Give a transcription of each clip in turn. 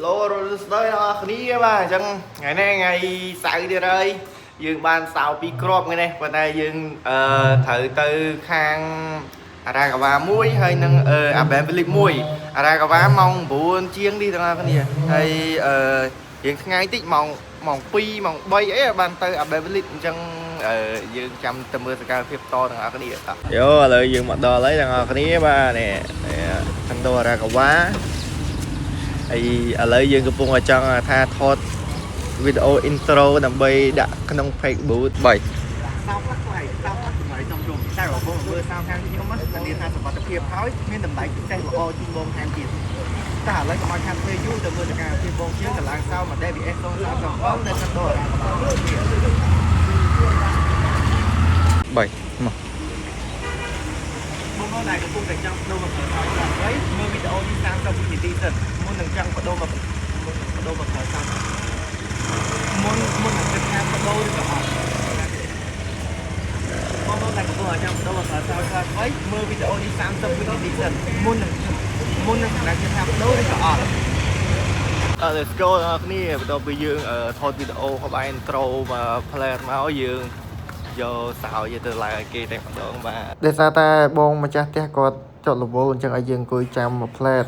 ឡូរសស្ដីដល់គ្នាបាទអញ្ចឹងថ្ងៃនេះថ្ងៃសៅរ៍ទៀតហើយយើងបានសោពីរគ្រាប់ថ្ងៃនេះប៉ុន្តែយើងអឺត្រូវទៅខាងអារ៉ាកាវ៉ាមួយហើយនឹងអឺអាបែនហ្វីលីបមួយអារ៉ាកាវ៉ាម៉ោង9ជាងនេះទាំងអស់គ្នាហើយអឺរៀងថ្ងៃតិចម៉ោងម៉ោង2ម៉ោង3អីបានទៅអាបែនហ្វីលីបអញ្ចឹងអឺយើងចាំទៅមើលសកម្មភាពតទាំងអស់គ្នាតោះយោឥឡូវយើងមកដល់ហើយទាំងអស់គ្នាបាទនេះខណ្ឌអារ៉ាកាវ៉ា ហើយឥឡូវយើងកំពុងតែចង់ថាថតវីដេអូ intro ដើម្បីដាក់ក្នុង page booth 3 សោខ្លះថ្លៃសោខ្លះតម្លៃសមរម្យតែបើបងមើលសោខាងខ្ញុំណាធានាថាសុវត្ថិភាពហើយមានតម្លៃពិសេសល្អជាងបងថែមទៀតតែឥឡូវកុំឲ្យខានពេលយូរទៅមើលសកម្មភាពបងជាងកម្លាំងសោ model VS 037នៅខណ្ឌអារ៉ាកាវ៉ា 3មក បងប្អូនដែលកំពុងតែចង់បដូរមកប្រើសោខ្លះហើយមើលវីដេអូនេះ30វិនាទីសិនមុននឹងចង់បដូរមកមុននឹងបដូរមកប្រើសោមុនមុននឹងគិតថាបដូរឬក៏អត់បងប្អូនដែលកំពុងតែចង់បដូរមកប្រើសោខ្លះហើយមើលវីដេអូនេះ30វិនាទីសិនមុននឹងមុននឹងសម្រេចចិត្តថាបដូរឬក៏អត់ អឺ let's go អ្នកគ្នាបន្ទាប់ពីយើងថតវីដេអូក្បែរ intro មក plan មកយើងយកសោយកទៅឡើងឲ្យគេតែម្ដងបាទ ដោយសារតែបងម្ចាស់ផ្ទះគាត់ចត់រវល់អញ្ចឹងឲ្យយើងអង្គុយចាំមួយផ្លែត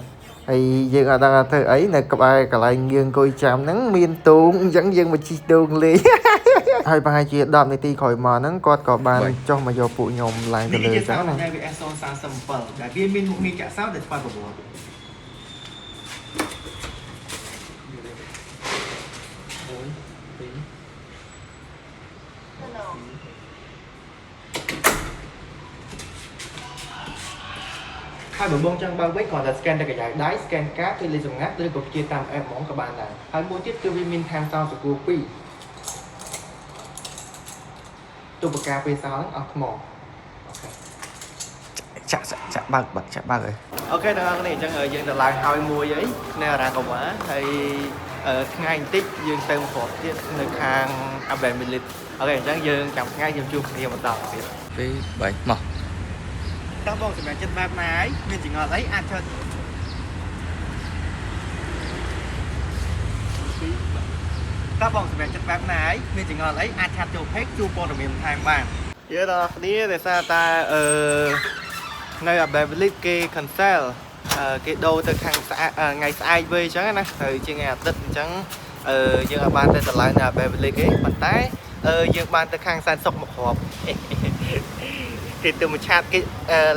ហើយយើងអត់ដឹងថាធ្វើអីនៅក្បែរកន្លែងយើងអង្គុយចាំហ្នឹងមានទូងអញ្ចឹងយើងមកជិះទូងលេង ហើយប្រហែលជា10នាទីក្រោយមកហ្នឹងគាត់ក៏បានចុះមកយកពួកខ្ញុំឡើងទៅ នេះគឺជាសោ លើអញ្ចឹងណា នៃ VS 037ដែលវាមានមុខងារចាក់សោដែលស្វ័យប្រវត្តិហើយបើបងចង់បើកវិញគ្រាន់តែ scan តែកញ្ចៅដៃ scan កាតឬលេខសម្ងាត់ឬក៏ព្យាតាម app ហ្មងក៏បានដែរហើយមួយទៀតគឺវាមានថែមសោសកួរ2ទូបកាពេលសោហ្នឹងអស់ថ្ម OK ចាក់ចាក់បើកបើកចាក់បើកហើយ OK អ្នកនរគ្នាអញ្ចឹងយើងទៅឡើងហើយមួយអីនៅអារ៉ាកាវ៉ាហើយថ្ងៃបន្តិចយើងទៅមកគ្រាប់ទៀតនៅខាងអាបែនមីលីត OK អញ្ចឹងយើងចាំថ្ងៃយើងជួបគ្នាបន្តទៀត 2 3មក តោះបងសម្រាប់ចិត្តបែបណាហើយមានចង្អល់អីអាចឆើតតោះបងសម្រាប់ចិត្តបែបណាហើយមានចង្អល់អីអាច chat ចូល page ជួបព័ត៌មានបន្ថែមបាន យើងដល់គ្នាដោយសារតែអឺនៅអាបែបលីគេ cancel គេដូរទៅខាងស្អែកថ្ងៃស្អែកវិញអញ្ចឹងណាទៅជាថ្ងៃអាទិត្យអញ្ចឹងអឺយើងអាចបានទៅតម្លើងនៅអាបែបលីគេប៉ុន្តែអឺយើងបានទៅខាងសែនសុកមកគ្រាប់ គេទៅមក chat គេ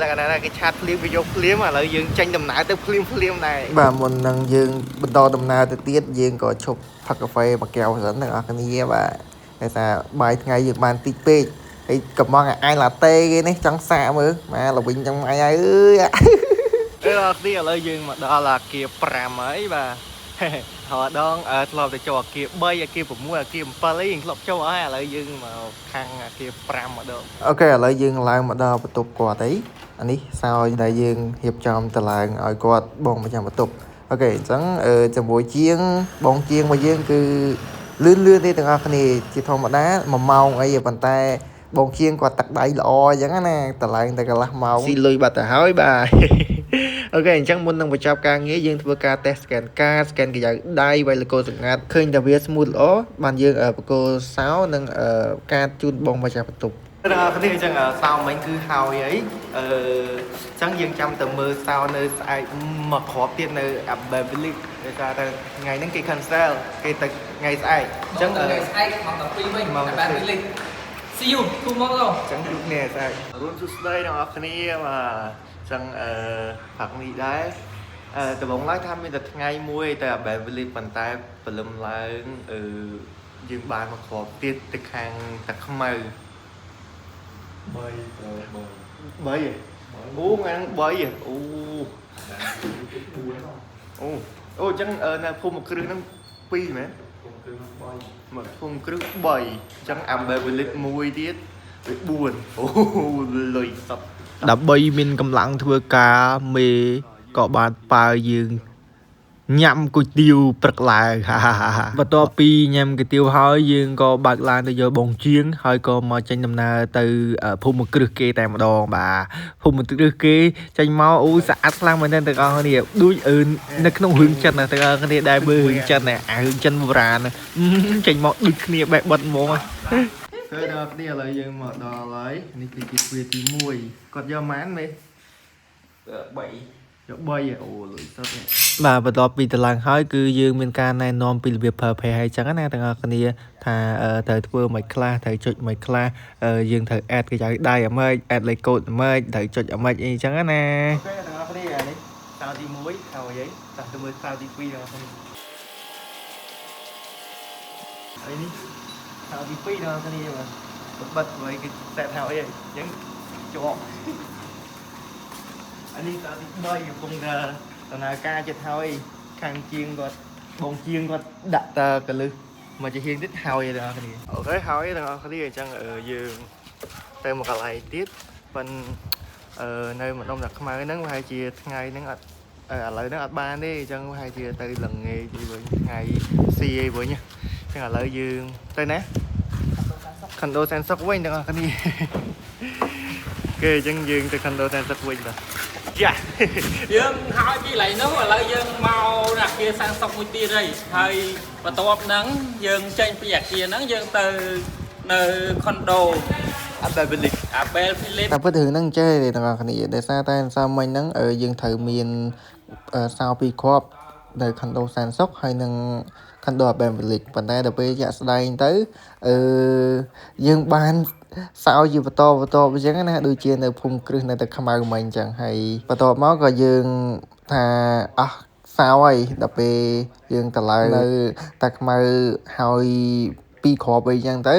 លក្ខណៈថាគេ chat ភ្លាមគេយកភ្លាមឥឡូវយើងចេញដំណើរទៅភ្លាមភ្លាមដែរ បាទមុននឹងយើងបន្តដំណើរទៅទៀតយើងក៏ឈប់ផឹកកាហ្វេមួយកែវសិនទាំងអស់គ្នាបាទដោយសារបាយថ្ងៃយើងបានតិចពេកហើយកំងអាយឡាតេគេនេះចង់សាកមើលបាទល្វីងចង់ម៉ៃហើយអើយ អឺដល់គ្នាឥឡូវយើងមកដល់អាគារ5ហើយបាទ ហើយដងធ្លាប់ទៅចូលអាគារ3អាគារ6អាគារ7អីយើងធ្លាប់ចូលហើយឥឡូវយើងមកខាងអាគារ5ម្ដង OK ឥឡូវយើងឡើងមកដល់បន្ទប់គាត់អីអានេះសោយដែលយើងរៀបចំទៅឡើងឲ្យគាត់បងម្ចាស់បន្ទប់ OK អញ្ចឹងអឺជាមួយជាងបងជាងរបស់យើងគឺលឿនលឿនទេទាំងអស់គ្នាជាធម្មតា1ម៉ោងអីប៉ុន្តែបងជាងគាត់ទឹកដៃល្អអញ្ចឹងណាតឡើងតែកន្លះម៉ោងស៊ីលុយបាត់ទៅហើយបាទ OK អញ្ចឹងមុននឹងបញ្ចប់ការងារយើងធ្វើការ test scan កាត scan ក្រយៅដៃវាយលកោសម្ងាត់ឃើញតែវា smooth ល្អបានយើងបកគោសោនិងកាតជូនបងម្ចាស់បន្ទប់ ដល់គ្នាអញ្ចឹងសោមិញគឺហើយអីអឺអញ្ចឹងយើងចាំទៅមើលសោនៅស្អែកមកគ្រាប់ទៀតនៅ Abbey Village ដោយសារតែថ្ងៃហ្នឹងគេ cancel គេទៅថ្ងៃស្អែកអញ្ចឹង ថ្ងៃស្អែកម៉ោង12វិញម៉ោង12វិញ See you tomorrow អញ្ចឹងជួបគ្នាស្អែករុនសួស្តីដល់អ្នកគ្នាបាទអញ្ចឹងអឺផឹកនេះដែរអឺដំបូងឡើយថាមានតែថ្ងៃមួយតែ Abbey Village ប៉ុន្តែព្រលឹមឡើងអឺយើងបានមកគ្រាប់ទៀតទៅខាងតាខ្មៅ 3ត្រូវ3 3ហ៎អូថ្ងៃហ្នឹង3ហ៎អូអូអូអញ្ចឹងនៅភូមិគ្រឹះហ្នឹង2មែន គុំគឺ3 មកភូមិគ្រឹះ3អញ្ចឹង Amber Village 1ទៀតវា4អូលុយសត ដើម្បីមានកម្លាំងធ្វើការមេក៏បានប៉ាវយើង ញ៉ាំគុយទាវព្រឹកឡើងហាហាហាបន្ទាប់ពីញ៉ាំគុយទាវហើយយើងក៏បើកឡានទៅយកបងជាង ហើយក៏មកចេញដំណើរទៅភូមិគ្រឹះគេតែម្ដងបាទភូមិគ្រឹះគេចេញមកអូស្អាតខ្លាំងមែនទែនទាំងអស់គ្នាដូចអឺនៅក្នុងរឿងចិនណាទាំងអស់គ្នាដែលមើលរឿងចិនណាអារឿងចិនបុរាណចេញមកដូចគ្នាបែបបិទហ្មង គឺដល់គ្នាឥឡូវយើងមកដល់ហើយនេះគឺជាទ្វារទី1គាត់យកម៉ានមេ 3 យក3អូលុយសុទ្ធនេះ បាទបន្ទាប់ពីតឡើងហើយគឺយើងមានការណែនាំពីរបៀបប្រើប្រាស់ហើយចឹងណាទាំងអស់គ្នាថាត្រូវធ្វើមិនខ្លះត្រូវចុចមិនខ្លះយើងត្រូវ add កញ្ចៅដៃអាម៉េច add លេខកូដអាម៉េចត្រូវចុចអាម៉េចអីចឹងណា OK ទាំងអស់គ្នាអានេះសោទី1ហើយអីតោះទៅមើលសោទី2ទាំងអស់គ្នាអីនេះសោទី2ទាំងអស់គ្នាបាទបិទអ្វីគេតែថាអីអញ្ចឹងជាប់អានេះសោទី3កំពុងតែដំណើរការចិត្តហើយខាងជាងគាត់បងជាងគាត់ដាក់តកលឹះមកជាហៀងទៀតហើយទាំងអស់គ្នាOK ហើយទាំងអស់គ្នាអញ្ចឹងយើងទៅមកកន្លែងទៀតប៉ិន អឺនៅម្ដុំតាខ្មៅហ្នឹងប្រហែលជាថ្ងៃហ្នឹងអត់ឥឡូវហ្នឹងអត់បានទេអញ្ចឹងប្រហែលជាទៅល្ងាចវិញថ្ងៃស៊ីអីវិញអញ្ចឹងឥឡូវយើងទៅណាខុនដូសែនសុកវិញទាំងអស់គ្នាគេអញ្ចឹងយើងទៅខុនដូសែនសុកវិញបាទយ៉ា យើងហើយពីកន្លែងនោះឥឡូវយើងមកអាគារសាងសង់មួយទៀតហើយហើយបន្ទាប់ហ្នឹងយើងចេញពីអាគារហ្នឹងយើងទៅនៅខុនដូ អត់បែបលិច អាបែល Philip តែពិតរឿងហ្នឹងចេះទេទាំងអស់គ្នាដោយសារតែសោមិញហ្នឹងយើងត្រូវមានសោពីរគ្រាប់នៅខុនដូសែនសុកហើយនឹងខុនដូអាបែល Village ប៉ុន្តែដល់ពេលជាក់ស្ដែងទៅអឺយើងបានសោជាបន្តបន្តអញ្ចឹងណាដូចជានៅភូមិគ្រឹះនៅតែខ្មៅមិញអញ្ចឹងហើយបន្ទាប់មកក៏យើងថាអស់សោហើយដល់ពេលយើងទៅឡើងនៅតែខ្មៅហើយពីរគ្រាប់អីចឹងទៅ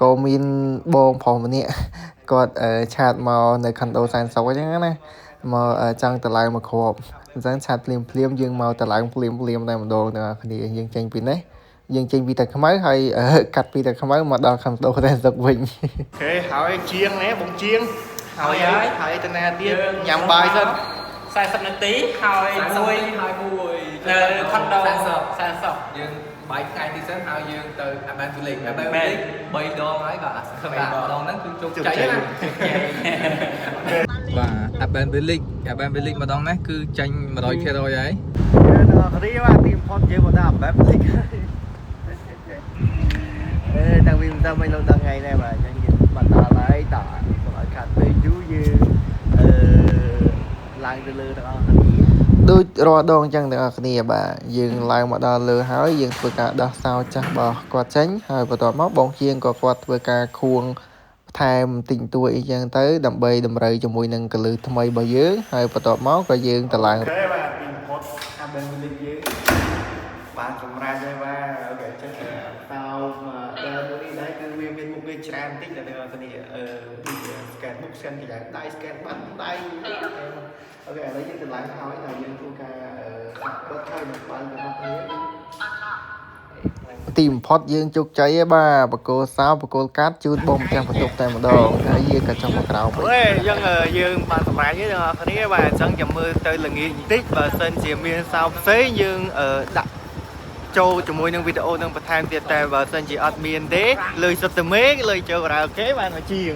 ក៏មានបងប្រុសម្នាក់គាត់ chat មកនៅខុនដូសែនសុកអញ្ចឹងណាមកចង់ទៅឡើងមកគ្រាប់អញ្ចឹង chat ភ្លាមភ្លាមយើងមកទៅឡើងភ្លាមភ្លាមតែម្ដងទាំងអស់គ្នាយើងចេញពីនេះយើងចេញពីតាខ្មៅហើយកាត់ពីតាខ្មៅមកដល់ខុនដូសែនសុកវិញ OK ហើយជាងណែបងជាងហើយហើយទៅណាទៀតញ៉ាំបាយសិន 40នាទីហើយមួយ ហើយមួយ នៅខុនដូ 40 សែនសុខ យើងបាយថ្ងៃទីសិនហើយយើងទៅអាបានទូលេខអាបានទូលេខ3ដងហើយបាទសម្រាប់ម្ដងហ្នឹងគឺជោគជ័យណាបាទអាបានវិលិចអាបានវិលិចម្ដងនេះគឺចាញ់100%ហើយ ទាំងអស់គ្នាបាទទីបំផុតយើងមកដល់បែបលិចហើយអេតាំងពីមិនមិនដល់ថ្ងៃនេះបាទអញ្ចឹងយើងមកដល់ហើយតកុំឲ្យខាត់ពេលយូរយើងអឺឡើងទៅលើទាំងអស់គ្នា ដូចរាល់ដងអញ្ចឹងទាំងអស់គ្នាបាទយើងឡើងមកដល់លើហើយយើងធ្វើការដោះសោចាស់របស់គាត់ចេញហើយបន្ទាប់មកបងជាងក៏គាត់ធ្វើការខួងថែមតិចតួចអីចឹងទៅដើម្បីតម្រូវជាមួយនឹងកលឹះថ្មីរបស់យើងហើយបន្ទាប់មកក៏យើងទៅឡើង OK បាទទីបំផុតអាបែនលិចយើងបានសម្រាប់ហើយបាទ OK ចឹងតោមកដល់មួយនេះដែរគឺវាមានមុខងារច្រើនតិចដល់អ្នកគ្នាអឺដូចជា scan មុខ scan កញ្ចក់ដៃ scan បាត់ដៃ OK ឥឡូវយើងទៅឡើងហើយដល់យើងធ្វើការសាក់បិទហើយនឹងបើកទាំងអស់គ្នា ទីបំផុតយើងជោគជ័យហើយបាទបកគោសោបកគោលកាត់ជូនបងម្ចាស់បន្ទប់តែម្ដងហើយយើងក៏ចុះមកក្រោមវិញ អូយយើងយើងបានសម្រាប់ទេទាំងអស់គ្នាបាទអញ្ចឹងចាំមើលទៅល្ងាចបន្តិចបើសិនជាមានសោផ្សេងយើងដាក់ចូលជាមួយនឹងវីដេអូនឹងបន្ថែមទៀតតែបើសិនជាអត់មានទេលុយសុទ្ធតែមេឃលុយចូលការ៉ាអូខេបានមកជាង